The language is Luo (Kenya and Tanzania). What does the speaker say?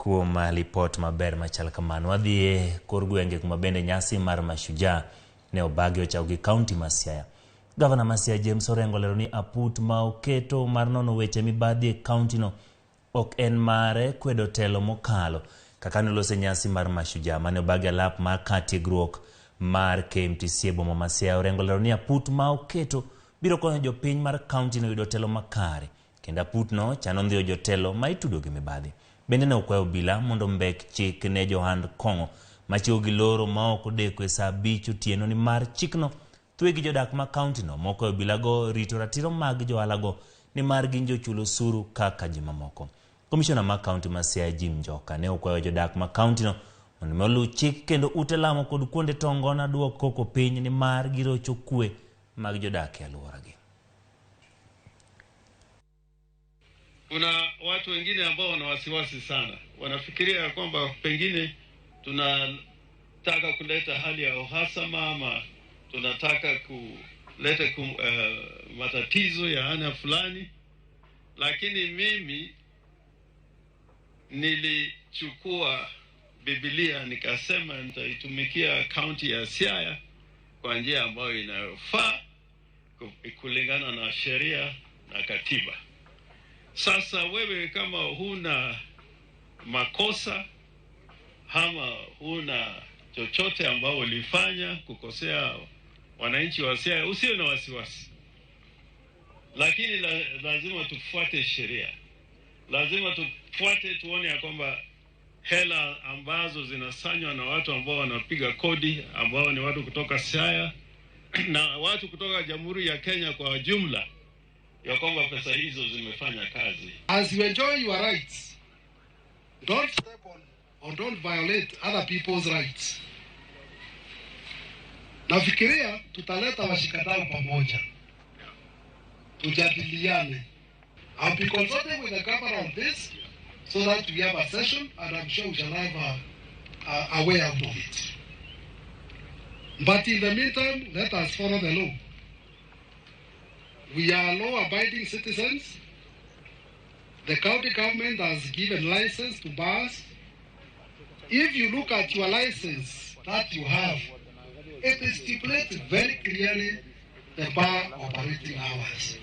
Kuom lipot maber machal kamano. Wadhi e kor gwenge kuma bende nyasi mar Mashujaa ne obagi ochako gi kaunti ma Siaya. Gavana ma Siaya James Orengo olero ni aput ma oketo mar nono weche mibadhi e kauntino ok en mare kwedo telo mokalo kaka nolose nyasi mar Mashujaa mane obagi alap mar kar tiegruok mar KMTC e boma ma Siaya. Orengo olero ni aput ma oketo biro konyo jopiny mar kauntino yudo telo makare kendo aputno chano ndhiyo jotelo ma itudo gi mibadhi. Bende ne okwayo obila mondo ombek chik ne johand kong'o machiwo gi loro ma ok odeko e saa 5 otieno nimar chikno thwe gi jodak ma kauntino. Moko e obilago rito ratiro mag johalago nimar gin jochul osuru kaka ji mamoko. Komishona ma kaunti ma Siaya Jim Njoka ne okwayo jodak ma kauntino mondo mi oluw chik kendo ute lamo kod kuonde tongona duok koko piny nimar girocho kwe mag jodak e alworagi. Kuna watu wengine ambao wana wasiwasi sana, wanafikiria ya kwamba pengine tunataka kuleta hali ya uhasama ama tunataka kuleta matatizo ya aina fulani, lakini mimi nilichukua Biblia nikasema nitaitumikia kaunti ya Siaya kwa njia ambayo inayofaa kulingana na sheria na katiba. Sasa wewe kama huna makosa ama huna chochote ambao ulifanya kukosea wananchi wa Siaya, usiwe na wasiwasi, lakini lazima tufuate sheria, lazima tufuate, tuone ya kwamba hela ambazo zinasanywa na watu ambao wanapiga kodi ambao ni watu kutoka Siaya na watu kutoka Jamhuri ya Kenya kwa jumla, ya kwamba pesa hizo zimefanya kazi. As you enjoy your rights, don't step on or don't violate other people's rights. Nafikiria tutaleta washikadau pamoja, tujadiliane. I'll be consulting with the governor on this so that we have a session, and I'm sure we shall have a way out of it. But in the meantime, let us follow the law. We are law-abiding citizens. The county government has given license to bars. If you look at your license that you have, it stipulates very clearly the bar operating hours.